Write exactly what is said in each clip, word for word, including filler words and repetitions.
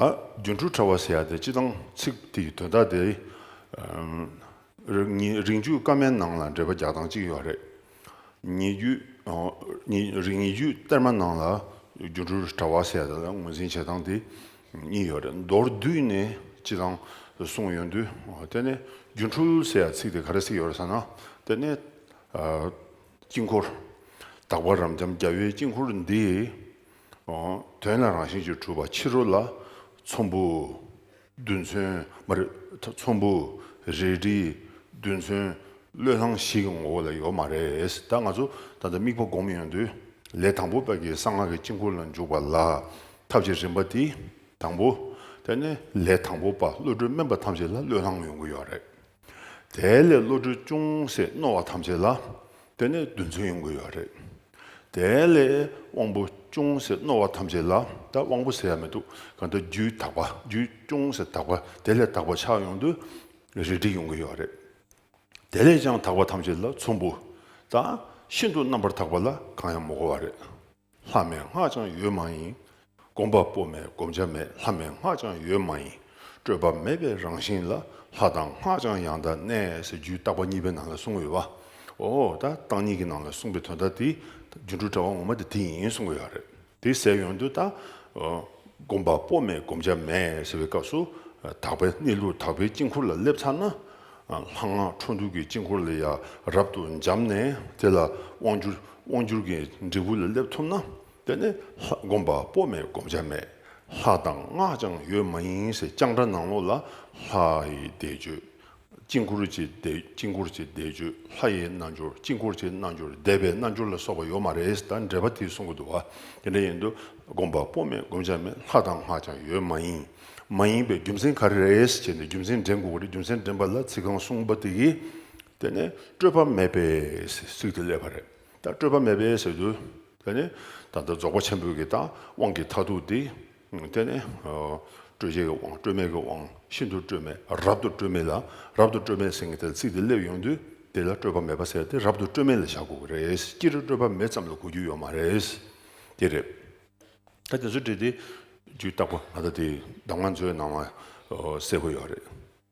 ཨ། སྒྱུ་འཕྲུལ་དྲ་བ་ཟེར་ཡ་དེ་སྤྱིར་བཏང་ཚིག་དེ་ཡི་དོན་དག་དེ། ཨམ། རིང་། རིང་བརྒྱུད་བཀའ་མའི་ནང་ལ་འགྲེལ་པ་རྒྱག་སྟངས་གཅིག་ཡོད་རེད། ཉེ་བརྒྱུད། ཨོ། ཉེ། རིང་། ཉེ་བརྒྱུད་གཏེར་མ་ནང་ལ་སྒྱུ་འཕྲུལ་དྲ་བ་ཟེར་ཡ་དེ་ལ་ངོས་འཛིན་བྱེད་སྟངས་དེ་གཉིས་ཡོད་རེད། མདོར་བསྡུས་ནས་སྤྱིར་བཏང་གསུངས་ཡོང་དུས། ཨོ། དེ་ནས་སྒྱུ་འཕྲུལ་ཟེར་ཡ་ཚིག་དེ་ག་རེ་ཟེར་ཡོད་རེད་ཟེར་ན། དེ་ནས། ཨ། དཀྱིལ་འཁོར། དག་པ་རབ་འབྱམས་རྒྱལ་བའི་དཀྱིལ་འཁོར་འདི། ཨོ། དོན་ལ་རང་བཞིན་གྱིས་གྲུབ་པ་ཕྱི་རོལ་ལ། ཚོམ་བུ། རྡུལ་ཚོན། མ་རེད། ཚོམ་བུ། རལ་གྲི། རྡུལ་ཚོན། བློས་བསླངས་བཞི་གི་ངོ་བོ་ལ་ཡོད་མ་རེད། ད་ང་ཚོ་ད་ལྟ་དམིགས་པ་སྒོམ་ཡོང་དུས། ལས་དང་པོ་པ་གི་གསང་སྔགས་ཀྱི་དཀྱིལ་འཁོར་ལ་འཇུག་པ་ལ། ཐབས་ཀྱི་རིམ་པ་དེ། དང་པོ། དེ་ནས་ལས་དང་པོ་པ་བློ་གྲོས་དམན་པ་ཐམས་ཅད་ལ་བློས་བསླངས་ཡོང་གི་ཡོད་རེད། དེ་ལས་བློ་གྲོས་ཅུང་ཟད་རྣོ་བ་ཐམས་ཅད་ལ། དེ་ནས་རྡུལ་ཚོན་ཡོང་གི་ཡོད་རེད། དེ་ལས་དབང་པོ་ཅུང་ཟད་རྣོ་བ་ཐམས་ཅད་ལ། ད་དབང་པོ་ཟེར་ཡ་མི་འདུག་གང་ལྟར་རྒྱུད་དག་པ། རྒྱུད་ཅུང་ཟད་དག་པ། དེ་ལས་དག་པ་ཆགས་ཡོང་དུས་རལ་གྲི་ཡོང་གི་ཡོད་རེད། དེ་ལས་ཀྱང་དག་པ་ཐམས་ཅད་ལ་ཚོམ་བུ། ད་ཤིན་ཏུ་རྣམ་པར་དག་པ་ལ་གང་ཡང་མི་གོ་བ་རེད། ལྷ་མེད་སྔགས་ཀྱང་ཡོད་མ་ཡིན། སྒོམ་པ་པོ་མེད་བསྒོམ་བྱ་མེད། ལྷ་མེད་སྔགས་ཀྱང་ཡོད་མ་ཡིན། སྤྲོས་པ་མེད་པའི་རང་བཞིན་ལ། ལྷ་དང་སྔགས་ཀྱང་ཡང་དག་གནས་ཟེར་རྒྱུད་བརྟག་པ་གཉིས་པའི་ནང་ལ་གསུངས་ཡོད་པ། འོ། ད་བརྟག་གཉིས་ཀྱི་ནང་ལ་གསུངས་པའི་དོན་དག་དེ་སྒྱུ་འཕྲུལ་དྲ་བ་ངོ་མ་དེ་དེ་ཡིན་གསུང་གི་ཡོད་རེད། དེ་ཟེར་ཡོང་དུས་ད། ཨོ། སྒོམ་པ་པོ་མེད་བསྒོམ་བྱ་མེད་ཟེར་བའི་སྐབས་སུ། དག་པའི་གནས་ལུགས་དག་པའི་དཀྱིལ་འཁོར་ལ་སླེབས་ཚར་ན། ལྷ་སྔགས་འཕྲོ་འདུ་གི་དཀྱིལ་འཁོར་ལ་ཡང་རབ་ཏུ་འབྱམས་ནས། དེ་ལ་དབང་བསྒྱུར། དབང་བསྒྱུར་གྱི་འབྲས་བུ་ལ་སླེབས་ཐུབ་ན། དེ་ནི་ལྷ། སྒོམ་པ་པོ་མེད་བསྒོམ་བྱ་མེད། ལྷ་དང་སྔགས་ཀྱང་ཡོད་མ་ཡིན་ཟེར་རྐྱང་སྒྲ་ནང་ལོགས་ལ་ལྷ་ཡི་བཟླས་བརྗོད། དཀྱིལ་འཁོར་གྱི་བཟླས། དཀྱིལ་འཁོར་གྱི་བཟླས་བརྗོད། ལྷ་ཡི་རྣལ་འབྱོར། དཀྱིལ་འཁོར་གྱི་རྣལ་འབྱོར། བཟླས་པའི་རྣལ་འབྱོར་ལ་སོགས་པ་ཡོད་མ་རེད། ད་འགྲེལ་པ་དེ་གསུང་གི་འདུག་བ། དེ་འདྲ་ཡིན་དུས་སྒོམ་པ་པོ་མེད་བསྒོམ་བྱ་མེད། ལྷ་དང་སྔགས་ཀྱང་ཡོད་མ་ཡིན། མ་ཡིན་པའི་རྒྱུ་མཚན་ག་རེ་རེད་ཟེར་ནས་རྒྱུ་མཚན་འདྲེན་དགོས་ཀྱི་རེད། རྒྱུ་མཚན་འདྲེན་པ་ལ་ཚིག་རྐང་གསུམ་པ་དེ་གིས། དེ་ནས་སྤྲོས་པ་མེད་པའི་ཚིག་དེ་སླེབས་པ་རེད། ད་སྤྲོས་པ་མེད་པའི་ཟེར་དུས། དེ་ནས་ད་ལྟ་རྫོགས་པ་ཆེན་པོའི་གི་ད་དབང་གི་མཐར་ཐུག་དེ། དེ་ནས། ཨོ། སྤྲོས་བྲལ་གྱི་དབང་། སྤྲོས་མེད་ཀྱི་དབང་། ཤིན་ཏུ་སྤྲོས་མེད། རབ་ཏུ་སྤྲོས་མེད་ལ། རབ་ཏུ་སྤྲོས་མེད་ཟེར་མཁན་དེ་ཚིག་དེ་སླེབས་ཡོང་དུས། དེ་ལ་སྤྲོས་པ་མེད་པ་ཟེར་དེ་རབ་ཏུ་སྤྲོས་མེད་ལ་བཞག་དགོས་ཀྱི་རེད། སྤྱིར་སྤྲོས་པ་མེད་ཙམ་ལ་གོ་རྒྱུ་ཡོད་མ་རེད། དེ་རེད། ད་དེ་ཚོ་བྲིས་ཏེ་རྒྱུད་བརྟག་པ་ང་ད་དེ་གདམས་ངག་མཛོད་ནང་ལ་གསལ་པོ་ཡོད་རེད།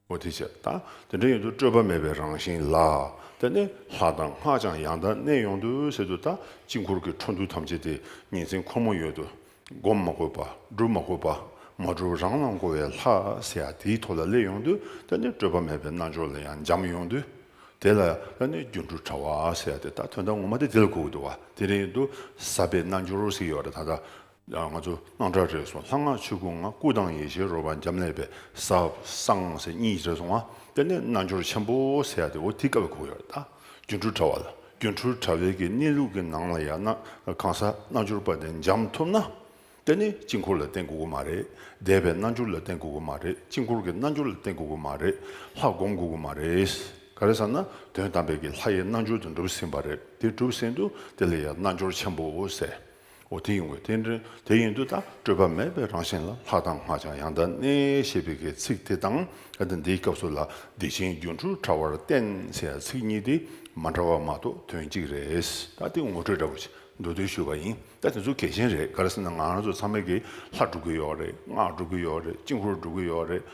འོ་དེ་བྱས་ད། དེ་འདྲ་ཡིན་དུས་སྤྲོས་པ་མེད་པའི་རང་བཞིན་ལ། དེ་ནི་ལྷ་དང་སྔགས་ཀྱང་ཡང་དག་གནས་ཡོང་དུས་ཟེར་དུས། ད་དཀྱིལ་འཁོར་གྱི་འཕྲོ་འདུ་ཐམས་ཅད་དེ་ཉིན་མཚན་ཁོ་མོ་ཡོད་དུས། སྒོམ་མ་དགོས་པ། སྒྲུབ་མ་དགོས་པ། མ་གྲུབ་རང་ལ་འགོ་བའི་ལྷ་ཟེར་ཡ་དེའི་ཐོག་ལ་སླེབས་ཡོང་དུས། དེ་ནི་སྤྲོས་པ་མེད་པའི་རྣལ་འབྱོར་ལ་ཡང་འབྱམས་ཡོང་དུས། དེ་ལ་དེ་ནི་སྒྱུ་འཕྲུལ་དྲ་བ་ཟེར་ཡ་དེ། ད་དོན་དག་ངོ་མ་དེ་དེ་ལ་གོ་གི་འདུག་བ། དེ་འདྲ་ཡིན་དུས་ཟབ་པའི་རྣལ་འབྱོར་ཟེར་ཡོད་རེད། ད་ལྟ། ང་ཚོ་སྣང་གྲགས་རེད་སོང་། ལྷ་སྔགས་ཆོས་སྐུ་ལྔ། སྐུ་དང་ཡེ་ཤེས་རོལ་པ་འབྱམས་ཀླས་པའི་ཟབ་གསང་ཟེར་གཉིས་རེད་སོང་བ། དེ་ནས་རྣལ་འབྱོར་ཆེན་པོ་ཟེར་ཡ་དེ། འོ་དེ་སྐབས་ལ་གོ་ཡོད་རེད། ད་སྒྱུ་འཕྲུལ་དྲ་བ་ལ། སྒྱུ་འཕྲུལ་དྲ་བའི་གི་གནས་ལུགས་ཀྱི་ནང་ལ་ཡང་ན་གང་ཟག་རྣལ་འབྱོར་པ་དེ་འབྱམས་ཐུབ་ན། དེ་ནི་དཀྱིལ་འཁོར་ལ་བརྟེན་དགོས་ཀྱི་མ་རེད། བཟླས་པའི་རྣལ་འབྱོར་ལ་བརྟེན་དགོས་ཀྱི་མ་རེད། དཀྱིལ་འཁོར་གྱི་རྣལ་འབྱོར་ལ་བརྟེན་དགོས་ཀྱི་མ་རེད། ལྷ་སྒོམ་དགོས་ཀྱི་མ་རེད། ག་རེ་ཟེར་ན་དོན་དམ་པའི་གི་ལྷ་ཡི་རྣལ་འབྱོར་དེ་འགྲུབ་ཟིན་པ་རེད། དེ་འགྲུབ་ཟིན་དུས་དེ་ལ་ཡང་རྣལ་འབྱོར་ཆེན་པོ་ཟེར། འོ་དེ་ཡིན་དགོས། དེ་འདྲ་དེ་ཡིན་དུས་ད་སྤྲོས་པ་མེད་པའི་རང་བཞིན་ལ། ལྷ་དང་སྔགས་ཀྱང་ཡང་དག་གནས་ཞེས་པའི་གི་ཚིག་དེ་དང་། ད་འདིའི་སྐབས་སུ་ལ་བདེ་ཆེན་སྒྱུ་འཕྲུལ་དྲ་བར་བརྟེན་ཟེར་ཡ་ཚིག་གཉིས་དེ་མ་འདྲ་བ་མ་གཏོགས་དོན་གཅིག་རེད། ད་དེ་ངོ་སྤྲོད་འདྲ་པོ་ཞིག་མདོར་བསྡུས་ཞུས་པ་ཡིན། ད་དེ་ཚོ་གལ་ཆེན་རེད། ག་རེ་ཟེར་ན་ང་རང་ཚོ་ཚང་མས་ཀྱི་ལྷ་སྒྲུབ་ཀྱི་ཡོད་རེད། སྔགས་སྒྲུབ་ཀྱི་ཡོད་རེད། དཀྱིལ་འཁོར་སྒྲུབ་ཀྱི་ཡོད་རེད།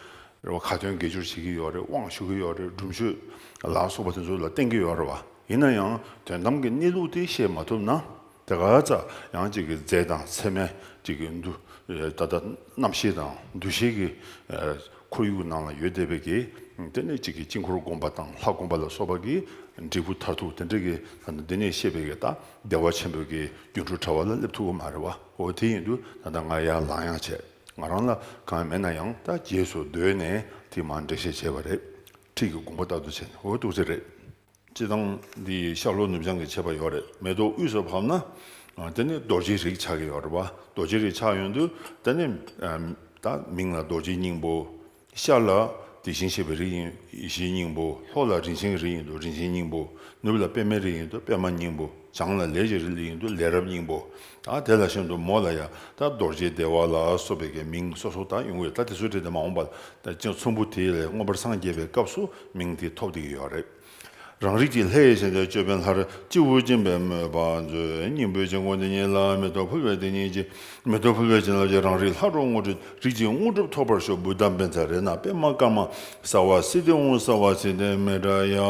རེད་བ། ཁ་ཏོན་དགེ་སྦྱོར་བྱེད་ཀྱི་ཡོད་རེད། དབང་ཞུ་གི་ཡོད་རེད། སྒྲུབ་མཆོད་ལ་སོགས་པ་དེ་ཚོ་ལ་བརྟེན་གྱི་ཡོད་རེད་བ། ཡིན་ན་ཡང་དོན་དམ་གྱི་གནས་ལུགས་དེ་ཤེས་མ་ཐུབ་ན། དེ་ག་ཙམ་ཡང་ཅིག་གི་རྫས་དང་ཚད་མའི་ཅིག་གི་འདུ། ད་ལྟ་རྣམ་ཤེས་དང་འདུ་ཤེས་ཀྱི་ཁོར་ཡུག་ནང་ལ་ཡོད་བསྡད་པའི་གི། དེ་ནས་ཅིག་གི་དཀྱིལ་འཁོར་སྒོམ་པ་དང་ལྷ་སྒོམ་པ་ལ་སོགས་པ་གི་འབྲས་བུ་མཐར་ཐུག་དེ་འདྲ་གི། འདི་ནས་བཤད་པའི་གི་ད་བདེ་བ་ཆེན་པོའི་གི་སྒྱུ་འཕྲུལ་དྲ་བ་ལ་སླེབས་ཐུབ་ཀྱི་མ་རེད་བ། འོ་དེ་ཡིན་དུས་ད་ལྟ་ང་ཡར་ལངས་ཡག་བྱས། ང་རང་ལ་གང་ཡང་མེད་ན་ཡང་ད་རྗེས་སུ་ཟློས་ནས་དེ་མར་འགྲེལ་བཤད་བྱས་པ་རེད། ཁྲིད་ཀྱི་དགོངས་པ་ལྟར་དུ་བྱས་ནས། འོ་འདུག་ཟེར་རེད། སྤྱིར་བཏང་འདི་ཤར་ལྷོ་ནུབ་བྱང་གི་ཁྱད་པར་ཡོད་རེད། མེ་ཏོག་དབུས་སུ་བབས་ན། ཨ། དེ་ནི་རྡོ་རྗེའི་རིགས་ཆགས་ཀྱི་ཡོད་རེད་བ། རྡོ་རྗེའི་རིགས་ཆགས་ཡོང་དུས་དེ་ནི། ཨམ། ད་མིང་ལ་རྡོ་རྗེ་སྙིང་པོ། ཤར་ལ་དེ་བཞིན་གཤེགས་པའི་རིགས་ཡིན། ཡེ་ཤེས་སྙིང་པོ། ལྷོ་ལ་རིན་ཆེན་གྱི་རིགས་ཡིན་དུས་རིན་ཆེན་སྙིང་པོ། ནུབ་ལ་པདྨའི་རིགས་ཡིན་དུས་པདྨ་སྙིང་པོ། བྱང་ལ་ལས་ཀྱི་རིགས་ཡིན་དུས་ལས་རབ་སྙིང་པོ། ད་དེ་ལ་ཤིན་ཏུ་མོ་ལ་ཡང་ད་རྡོ་རྗེ་བདེ་བ་ལ་སོགས་པའི་གི་མིང་སོ་སོ་ད་ཡོང་གི་ཡོད། ད་དེ་ཚོའི་གྲས་དེ་མ་འོངས་པ་ད་ཅིག་ཚོམ་བུ་དེ་ལས་མངོན་པར་སངས་རྒྱས་པའི་སྐབས་སུ་མིང་དེ་ཐོབ་བསྡད་ཀྱི་ཡོད་རེད། རང་རིག་གི་ལྷའི་ཞེན་ཆགས་ཅོད་པན་ལྷར། སྤྱི་བོར་བཅིངས་པས་མོས་པ་མཛོད། སྙིང་པོའི་སྤྱི་དངོས་དེ་ཉིད་ལ། མེ་ཏོག་ཕུལ་བའི་དེ་ཉིད་ཀྱིས། མེ་ཏོག་ཕུལ་བའི་བྱིན་རླབས་ཀྱིས། རང་རིག་ལྷ་གྲོགས་དངོས་གྲུབ། རིགས་ཀྱི་དངོས་གྲུབ་ཐོབ་པར་ཤོག་བུདྡྷ་བཛྲ་རཏྣ་པདྨ་ཀརྨ་སརྦ་སིདྡྷི་ཧཱུྃ། སརྦ་སིདྡྷི་མེ་ཏྲ་ཡ་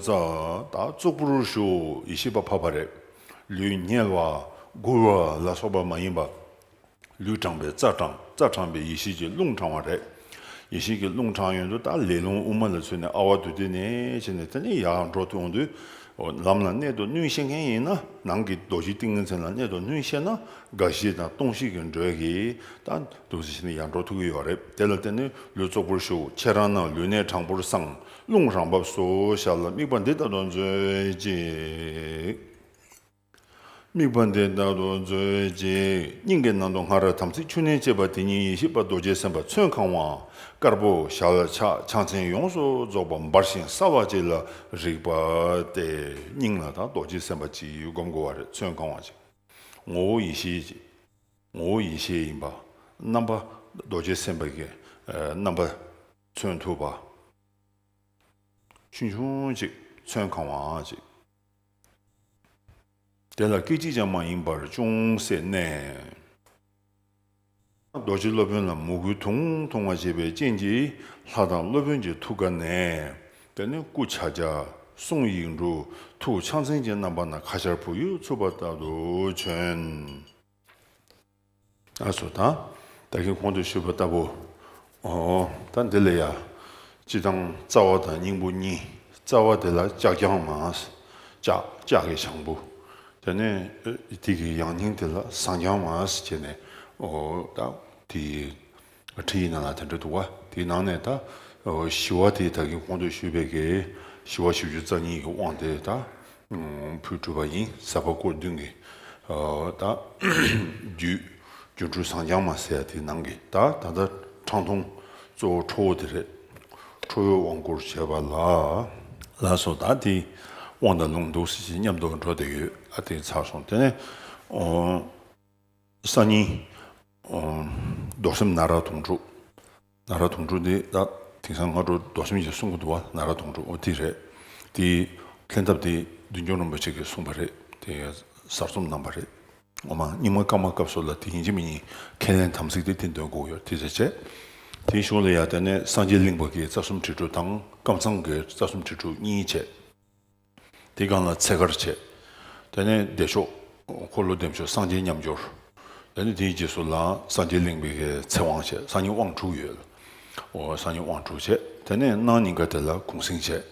ཙ། ད་ཙོག་པུར་ཞུགས། ཡེ་ཤེས་པ་ཕབ་པ་རེད། ལུས་བསྙལ་བ། སྒུར་བ་ལ་སོགས་པ་མ་ཡིན་པ། ལུས་དྲངས་པའི་རྩ་དྲངས། རྩ་དྲངས་པའི་ཡེ་ཤེས་ཀྱི་རླུང་དྲངས་པ་རེད། ཡེ་ཤེས་ཀྱི་རླུང་དྲངས་ཡོང་དུས་ད་ལས་རླུང་དབུ་མ་ལ་ཚུད་ནས་ཨ་ཝ་དྷཱུ་ཏི་ནས་བྱས་ནས་དེ་ནས་ཡར་འགྲོ་ཐུབ་ཡོང་དུས། འོ་ལམ་ལ་གནད་དུ་བསྣུན་ཤེས་མཁན་ཡིན་ན། ནང་གི་རྡོ་རྗེ་ཏིང་ངེ་འཛིན་ལ་གནད་དུ་བསྣུན་ཤེས་ན། རྒ་ཤི་དང་སྟོང་ཤི་གི་འགྲོས་ཀྱིས་ད་འདུག་སེ་བྱས་ནས་ཡར་འགྲོ་ཐུབ་ཀྱི་ཡོད་རེད། དེ་ལ་བརྟེན་ནས་ལུས་ཙོག་པུར་ཞུགས། ཁྱེད་རང་རྣམས་ལུས་གནད་དྲང་པོར་བསྲང་། རླུང་རང་བབས་སུ་བཞག་ལ། དམིགས་པ་འདི་ལྟར་དུ་མཛོད་ཅིག་དམིགས་པ་འདི་ལྟར་དུ་མཛོད་ཅིག་སྙིང་གི་ནང་དུ་སྔར་དམ་ཚིག་ཆུ་ནན་བཅས་པ་དེ་ཉིད་ཡེ་ཤེས་པ་རྡོ་རྗེ་སེམས་དཔའ་ཚོན་གང་བ་དཀར་པོ་ཞལ་ཕྱག་ཕྱག་མཚན་ཡོངས་སུ་རྫོགས་པ་འབར་ཞིང་གསལ་བ་ཅིག་ལ་རིག་པ་སྟེ། སྙིང་ལ་ད་རྡོ་རྗེ་སེམས་དཔའ་ཅིག་སྒོམ་དགོས་པ་རེད། ཚོན་གང་བ་ཅིག་ངོ་བོ་ཡེ་ཤེས་ཅིག་ངོ་བོ་ཡེ་ཤེས་ཡིན་པ། རྣམ་པ་རྡོ་རྗེ་སེམས་དཔའ་གི་རྣམ་པ་མཚོན་ཐུབ་པ། ཆུང་ཆུང་ཅིག་ཚོན་གང་བ་ཅིག་དེ་ལ་སྐད་ཅིག་ཀྱང་མ་ཡེངས་པར་ཅུང་ཟད་གནས། རྡོ་རྗེ་སློབ་དཔོན་ལ་མོས་གུས་དུང་དུང་བ་བྱེད་པའི་རྐྱེན་གྱིས་ལྷ་དང་སློབ་དཔོན་གྱི་ཐུགས་ཀ་ནས། དེ་ནས་སྐུ་ཕྱག་རྒྱ་གསུང་ཡིག་འབྲུ་ཐུགས་ཕྱག་མཚན་གྱི་རྣམ་པ་ན་ཁ་ཆར་བུ་ཡུག་འཚུབས་པ་ལྟར་དུ་བྱོན། ཨ་སོ་དང་། ད་གིན་གོང་དུ་ཞུས་པ་ལྟ་བུ། ཨོ། ད་འདི་ལ་ཡ། སྤྱི་དང་རྩ་བ་དང་སྙིང་པོ་གཉིས། རྩ་བ་དེ་ལ་ལྕགས་རྐྱང་མ། ལྕགས་ལྕགས་ཀྱི་བྱང་བུ། དེ་ནས་དེ་གི་ཡང་སྙིང་དེ་ལ་ཟངས་རྐྱང་མ་བྱས་ནས། ཨོ་ད་དེ་ཁྲིད་ཡིག་ནང་ལ་དེ་འདྲ་འདུག་བ། དེའི་ནང་ནས་ད་ཨོ་ཞི་བ་དེ་ད་གིན་གོང་དུ་ཞུས་པའི་གི་ཞི་བ་བཞི་བཅུ་རྩ་གཉིས་ཀྱི་དབང་དེ་ད། ཕུལ་གྲུབ་པ་ཡིན། ཟབ་པ་སྐོར་བདུན་གྱི། ད་སྒྱུ་སྒྱུ་འཕྲུལ་ཟངས་རྐྱང་མ་ཟེར་ཡ་དེའི་ནང་གི་ད་ད་ལྟ་ཁྲང་ཐུང་གཙོ་བོ་ཁྲོ་བོ་དེ་རེད། ཁྲོ་བོའི་དབང་བསྐུར་བྱས་པ་ལ། ལ་སོགས་ད་དེ་དབང་དང་ལུང་འདུག་སེ་བྱས་མཉམ་དུ་འགྲོ་བསྡད་ཡོད། ཨ་དེ་ཚར་སོང་། དེ་ནས་ཨོ། སང་ཉིན། ཨོ། རྡོར་སེམས་ན་རག་དུང་དྲུག་ན་རག་དུང་དྲུག་འདི་ད་དེང་སང་སྔ་དྲོ་རྡོར་སེམས་ཀྱིས་གསུང་གི་འདུག་བ། ན་རག་དུང་དྲུག་ཨོ་དེ་རེད། དེའི་ལྷན་ཐབས་དེ་བདུད་འཇོམས་རིན་པོ་ཆེ་གིས་གསུངས་པ་རེད། དེ་ཟབ་གསུམ་གནང་པ་རེད། ངོ་མ་རྙིང་མ་བཀའ་མ་སྐབས་སུ་ལ་དེ་ཡིན་གཅིག་མིན་གཉིས་ཁས་ལེན་དམ་ཚིག་དེ་དེ་འདོན་དགོས་ཡོད། དེ་ཚེ་བྱས། དེའི་གཞུག་ལ་ཡ་དེ་ནས་སངས་རྒྱས་གླིང་པ་གི་རྩ་གསུམ་དྲིལ་སྒྲོགས་དང་ཀམ་ཚང་གི་རྩ་གསུམ་དྲིལ་སྒྲོགས་གཉིས་བྱས། དེའི་སྒང་ལ་ཚེ་དཀར་བྱས། དེ་ནས་བདེ་མཆོག་འཁོར་ལོ་བདེ་མཆོག་སངས་རྒྱས་མཉམ་སྦྱོར། དེ་ནས་དེའི་རྗེས་སུ་ལ་སངས་རྒྱས་གླིང་པའི་གི་ཚེ་དབང་བྱས། སང་ཉིན་དབང་དྲུག་ཡོད། འོ་སང་ཉིན་དབང་དྲུག་བྱས། དེ་ནས་གནངས་ཉིན་ཀ་དེ་ལ་གུང་གསེང་བྱས།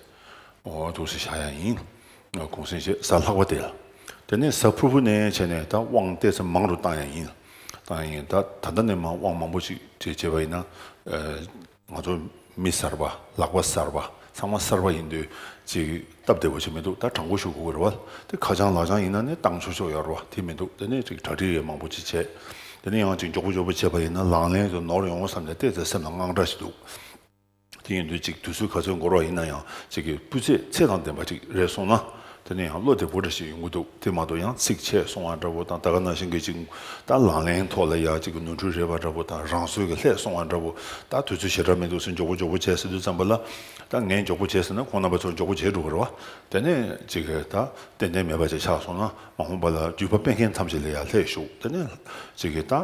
འོ་འདུག་སེ་བཞག་ཡ་ཡིན། འོ་གུང་གསེང་བྱས་གཟའ་ལྷག་པ་དེ་ལ། དེ་ནས་གཟའ་ཕུར་བུ་ནས་བྱས་ནས་ད་དབང་ཏོག་ཙམ་མང་རུ་བཏང་ཡ་ཡིན། བཏང་ཡ་ཡིན། ད་ད་ལྟ་ནས་མར་དབང་མང་པོ་ཞིག་བྱས་བྱས་པ་ཡིན་ན། ཨ། ང་ཚོ་མི་གསར་པ། ལག་པ་གསར་པ། ཚང་མ་གསར་པ་ཡིན་དུས་ཅིག་སྟབས་བདེ་པོ་ཅིག་མི་འདུག་ད་དྲང་པོ་ཞུ་དགོས་ཀྱི་རེད་བ། དེ་ཁ་བྱང་ལག་བྱང་ཡིན་ན་ནི་བཏང་ཆོག་ཆོག་ཡོད་རེད་བ། དེ་མི་འདུག་དེ་ནས་ཅིག་གྲ་སྒྲིག་ཡང་མང་པོ་ཅིག་བྱས། དེ་ནས་ཡང་ཅིག་མགྱོགས་པོ་མགྱོགས་པོ་བྱས་པ་ཡིན་ན་ལག་ལེན་དུ་ནོར་ཡོང་བསམ་ནས་ཏོག་ཙམ་སེམས་ལ་དངངས་སྐྲག་ཞིག་འདུག་དེ་ཡིན་དུས་ཅིག་དུས་ཚོད་ག་ཚོད་འགོར་བ་ཡིན་ན་ཡང་ཅིག་གི་སྤུས་ཚད་ཚད་དང་ལྡན་པ་ཅིག་རེད་སོང་ན། དེ་ནས་ཡང་བློ་བདེ་པོ་འདྲ་ཞིག་ཡོང་གི་འདུག་དེ་མ་གཏོགས་ཡང་ཚིག་ཆད་སོང་བ་འདྲ་པོ་དང་། ད་ག་ནང་བཞིན་གྱི་ཅིག་ད་ལག་ལེན་ཐོག་ལ་ཡ་ཅིག་གི་ནོར་འཁྲུལ་རེད་པ་འདྲ་པོ་དང་། རང་སྲོལ་གྱི་ལྷད་སོང་བ་འདྲ་པོ། ད་དུས་ཚོད་ཞེ་དྲག་མི་འདུག་ཟེར་མགྱོགས་པོ་མགྱོགས་པོ་བྱས་ཟེར་དུས་ཙམ་པ་ལ། ད་ངས་མགྱོགས་པོ་བྱས་ཟེར་ན་ཁོང་རྣམ་པ་ཚོ་མགྱོགས་པོ་བྱས་འགྲོ་གི་རེད་བ། དེ་ནས་ཅིག་གི་ད་ཏན་ཏན་མེད་པ་ཅིག་ཆགས་སོང་ན་མ་འོངས་པ་ལ་རྒྱུད་པ་སྤེལ་མཁན་ཐམས་ཅད་ལ་ཡ་ལྷད་ཞུགས། དེ་ནས་ཅིག་གི་ད།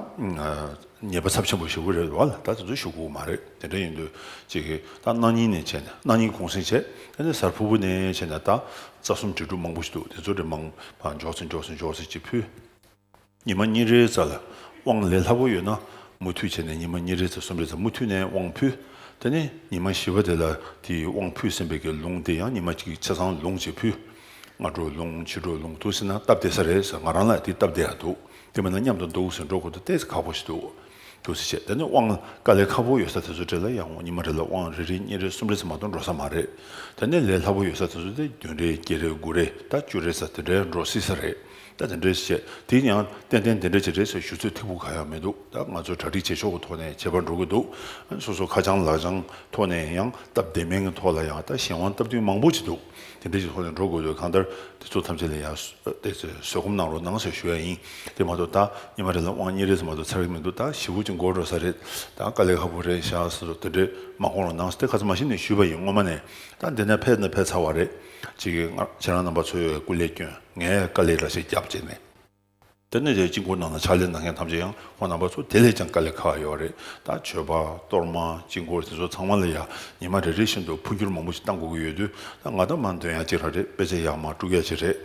ཉེས་པ་ཚབས་ཆེན་པོ་ཞེ་པོ་རེད་བ་ལ། ད་དེ་ཚོ་ཞུ་དགོས་མ་རེད། དེ་འདྲ་ཡིན་དུས་ཅིག་གི་ད་གནངས་ཉིན་ནས་བྱས་ནས། གནངས་ཉིན་གུང་གསེང་བྱས། དེ་ནས་གཟའ་ཕུར་བུ་ནས་བྱས་ནས་ད་རྩ་གསུམ་དྲིལ་སྒྲོགས་མང་པོ་ཞིག་འདུག་དེ་ཚོ་དེ་མང་མང་མགྱོགས་སེ་མགྱོགས་སེ་མགྱོགས་སེ་ཅིག་ཕུལ། ཉི་མ་གཉིས་རེའི་རྩ་ལ་དབང་ལས་སླ་པོ་ཡོད་ན་མུ་མཐུད་བྱས་ནས་ཉི་མ་གཉིས་རེའི་རྩ་གསུམ་རེའི་རྩ་མུ་མཐུད་ནས་དབང་ཕུལ། དེ་ནས་ཉི་མ་བཞི་པ་དེ་ལ་དེའི་དབང་ཕུལ་ཟིན་པའི་གི་ལུང་དེ་ཡང་ཉི་མ་གཅིག་ཆ་ཚང་ལུང་གཅིག་ཕུལ། སྔ་དྲོ་ལུང་ཕྱི་དྲོ་ལུང་འདུག་ཟེར་ན་སྟབས་བདེ་ས་རེད་ཟེར། ང་རང་ལ་དེ་སྟབས་བདེ་ཡ་འདུག་དེ་མིན་ན་མཉམ་དུ་འདུག་ཟེར་འགྲོ་དགོས་དུས་ཏོག་ཙམ་ཁག་པོ་ཞིག་འདུག་འདུག་ཟེར་བྱས། དེ་ནས་དབང་དཀའ་ལས་ཁག་པོ་ཡོད་ས་དེ་ཚོ་གྲས་ལ་ཡང་ཉི་མ་རེ་ལ་དབང་རེ་རེ་གཉིས་རེ་གསུམ་རེ་ཙམ་མ་གཏོགས་འགྲོ་ས་མ་རེད། དེ་ནས་ལས་སླ་པོ་ཡོད་ས་དེ་ཚོ་དེ་བདུན་རེ་བརྒྱད་རེ་དགུ་རེ་ད་བཅུ་རེ་ཙམ་དེ་འདྲའི་འགྲོ་སྲིད་ས་རེད། ད་དེ་འདྲས་བྱས་དེ་ཡང་ཏན་ཏན་དེ་འདྲས་ཅིག་རེད་ཟེར་ཞུ་ཚོད་ཐིག་པོ་གང་ཡང་མི་འདུག་ད་ང་ཚོ་གྲ་སྒྲིག་བྱེད་ཕྱོགས་ཀྱི་ཐོག་ནས་བྱེད་པར་འགྲོ་གི་འདུག་སོ་སོ་ཁ་བྱང་ལག་བྱང་ཐོག་ནས་ཡང་སྟབས་བདེ་མིན་གྱི་ཐོག་ལ་ཡང་ད་གཞན་དབང་སྟབས་བསྟུན་མང་པོ་ཅིག་འདུག་དེ་འདྲས་ཀྱི་ཐོག་ནས་འགྲོ་དགོས་འདུག་གང་ལྟར་དེ་ཚོ་ཐམས་ཅད་ལ་ཡང་བསོད་སྐོམ་གནང་རོགས་གནང་ཟེར་ཞུ་ཡ་ཡིན། དེ་མ་གཏོགས་ད་ཉི་མ་རེ་ལ་དབང་གཉིས་རེ་ཙམ་མ་གཏོགས་ཚར་གི་མི་འདུག་ད་ཞེ་པོ་ཅིག་འགོར་འགྲོ་ས་རེད། ད་དཀའ་ལས་ཁག་པོ་རེད་ཤག་ཟེར་དེ་འདྲས་མ་དགོངས་རོགས་གནང་ཟེར་དེ་ཁ་ཚ་མ་ཤི་ནས་ཞུས་པ་ཡིན། སྔོན་མ་ནས་ད་འདི་ནས་ཕེབས་ནས་ཕེབས་ཚར་བ་རེད། ཅིག་ང་ཁྱེད་རང་རྣམ་པ་ཚོས་སྐུ་ལས་བསྐྱོན། ངས་དཀའ་ལས་འདྲ་ཞིག་བརྒྱབ་བྱས་ནས། དེ་ནས་དེ་དཀྱིལ་འཁོར་ནང་ལ་ཕྱག་ལས་གནང་མཁན་ཐམས་ཅད་ཡང་ཁོང་རྣམ་པ་ཚོ་དེ་ལས་ཀྱང་དཀའ་ལས་ཁག་ཡོད་རེད། ད་མཆོད་པ་གཏོར་མ་དཀྱིལ་འཁོར་དེ་ཚོ་ཚང་མ་ལ་ཡང་ཉི་མ་རེ་རེ་བཞིན་དུ་འཕོ་འགྱུར་མང་པོ་ཞིག་བཏང་དགོས་ཀྱི་ཡོད་དུས། ད་ང་ད་མར་འདོན་ཡག་ཅིག་རང་རེད། དཔེ་ཆ་ཡར་མར་དཀྲུག་ཡག་ཅིག་རེད།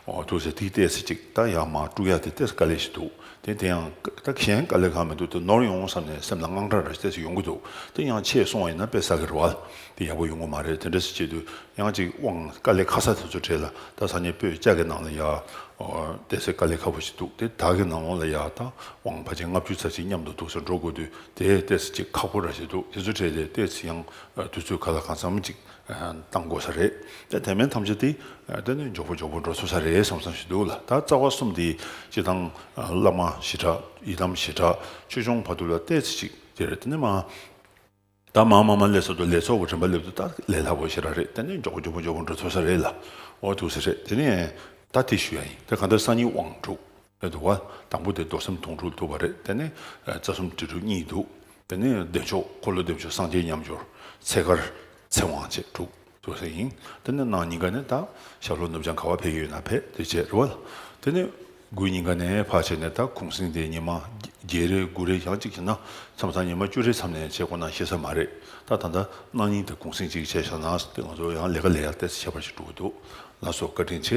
འོ་ཐུགས་སྲས་དེ་ཏོག་ཙམ་ཅིག་ད་ཡར་མར་དཀྲུག་ཡག་དེ་ཏོག་ཙམ་དཀའ་ལས་ཞིག་འདུག་དེ་དེ་ཡང་ད་གཞན་དཀའ་ལས་ཁག་མི་འདུག་དེ་ནོར་ཡོང་བསམ་ནས་སེམས་ལ་དངངས་སྐྲག་འདྲ་ཞིག་ཏོག་ཙམ་ཡོང་གི་འདུག་དེ་ཡང་ཆེད་སོང་བ་ཡིན་ན་དཔེ་བསགས་ཀྱི་རེད་བ། དེ་ཡག་པོ་ཡོང་གི་མ་རེད། དེ་འདྲ་ཞིག་བྱེད་དུས། ཡང་ཅིག་དབང་དཀའ་ལས་ཁག་ས་དེ་ཚོ་གྲས་ལ་ད་སང་ཉིན་སྤོས་ལྕགས་ཀྱི་ནང་ལ་ཡ། ཨོ་ཏོག་ཙམ་དཀའ་ལས་ཁག་པོ་ཞིག་འདུག་དེ་དག་གི་ནང་ལོགས་ལ་ཡ་ད་དབང་ཕལ་ཆེར་ལྔ་བཅུ་ཙམ་ཅིག་མཉམ་དུ་འདུག་སེ་འགྲོ་དགོས་དུས་དེ་ཏོག་ཙམ་ཅིག་ཁག་པོ་ར་ཞིག་འདུག་དེ་ཚོ་གྲས་དེ་ཏོག་ཙམ་ཡང་དུས་ཚོད་ག་ལ་གང་འཚམ་ཅིག་བཏང་དགོས་ས་རེད། དེ་དེ་མིན་ཐམས་ཅད་དེ་དེ་ནི་མགྱོགས་པོ་མགྱོགས་པོ་འགྲོ་ཚུགས་ས་རེད་བསམ་བསམ་ཞིག་འདུག་ལ། ད་རྩ་བ་གསུམ་དེ་སྤྱིར་བཏང་བླ་མ་ཞེ་དྲག་ཡི་དམ་ཞེ་དྲག་ཆོས་སྐྱོང་བར་དུ་ལ་ཏོག་ཙམ་ཅིག་དེ་རེད། དེ་ནི་མ། ད་མ་མ་མ་ལས་སོ་དོ་ལས་ཚོགས་ཀྱི་རིམ་པ་སླེབས་དུས་ད་ལས་སླ་པོ་ཞེ་དྲག་རེད། དེ་ནས་མགྱོགས་པོ་མགྱོགས་པོ་མགྱོགས་པོ་འགྲོ་ཚུགས་ས་རེད་ལ། འོ་ཐུགས་སྲས་རེད། དེ་ནས་ད་དེ་ཞུ་ཡ་ཡིན། དེ་གང་ལྟར་སང་ཉིན་དབང་དྲུག་རེད་འདུག་བ། དང་པོ་དེ་རྡོར་སེམས་དུང་སྒྲུབ་འདུག་པ་རེད། དེ་ནས་རྩ་གསུམ་དྲིལ་སྒྲུབ་གཉིས་འདུག་དེ་ནས་བདེ་མཆོག་འཁོར་ལོ་བདེ་མཆོག་སངས་རྒྱས་མཉམ་སྦྱོར། ཚེ་དཀར་ཚེ་དབང་བཅས་དྲུག་འདུག་ཟེར་ཡིན། དེ་ནས་གནངས་ཉིན་ཀ་ནས་ད་ཞབས་ལྷོ་ནུབ་བྱང་ག་བ་ཕེབས་ཀྱི་ཡོད་ན་ཕེབས་དེ་བྱས་རེད་བ། དེ་ནས། དགུའི་ཉིན་ཀ་ནས་ཕར་བྱས་ནས་ད་གུང་གསེང་དེ་ཉི་མ་བརྒྱད་རེ་དགུ་རེ་ཡང་གཅིག་བྱས་ན། མཚམས་མཚམས་ཉི་མ་བཅུ་རེ་མཚམས་ནས་བྱེད་དགོས་ན་ཤེས་ས་མ་རེད། ད་ད་ལྟ་གནངས་ཉིན་དེ་གུང་གསེང་གཅིག་བྱས་བཞག་ན་དེ་ང་ཚོ་ཡང་ལས་ཀ་ལས་ཡག་ཏོག་ཙམ་ཁྱད་པར་ཞིག་འགྲོ་གི་འདུག་ལགས་སོ། བཀའ་དྲིན་ཆེ།